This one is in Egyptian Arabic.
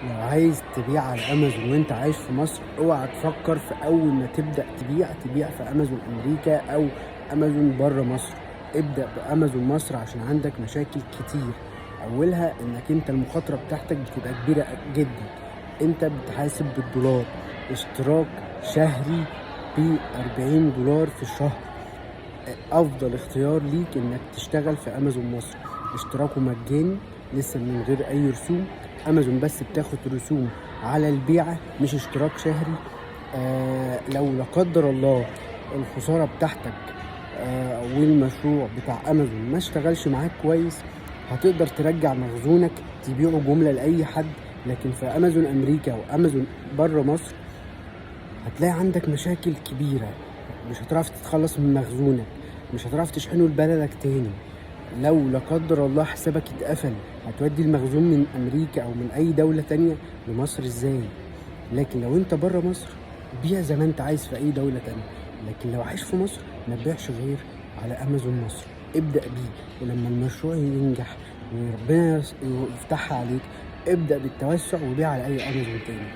لو عايز تبيع على امازون وانت عايش في مصر، اوعى تفكر في اول ما تبدا تبيع في امازون امريكا او امازون بره مصر. ابدا بامازون مصر عشان عندك مشاكل كتير. اولها انك انت المخاطرة بتاعتك بتبقى كبيرة جدا. انت بتحاسب بالدولار، اشتراك شهري ب 40 دولار في الشهر. افضل اختيار ليك انك تشتغل في امازون مصر. اشتراكه مجاني لسه من غير اي رسوم. امازون بس بتاخد رسوم على البيعة، مش اشتراك شهري. لو لا قدر الله الخسارة بتاعتك والمشروع بتاع امازون ما اشتغلش معاك كويس، هتقدر ترجع مخزونك تبيعه جملة لأي حد. لكن في امازون امريكا وامازون بره مصر هتلاقي عندك مشاكل كبيرة، مش هتعرف تتخلص من مخزونك، مش هتعرف تشحنه لبلدك تاني. لو لا قدر الله حسابك اتقفل، هتودي المخزون من امريكا او من اي دولة تانية لمصر ازاي؟ لكن لو انت بره مصر بيع زي ما انت عايز في اي دولة تانية، لكن لو عايش في مصر ما تبيعش غير على امازون مصر. ابدأ بيه، ولما المشروع ينجح وربنا يفتحها عليك ابدأ بالتوسع وبيع على اي امازون تاني.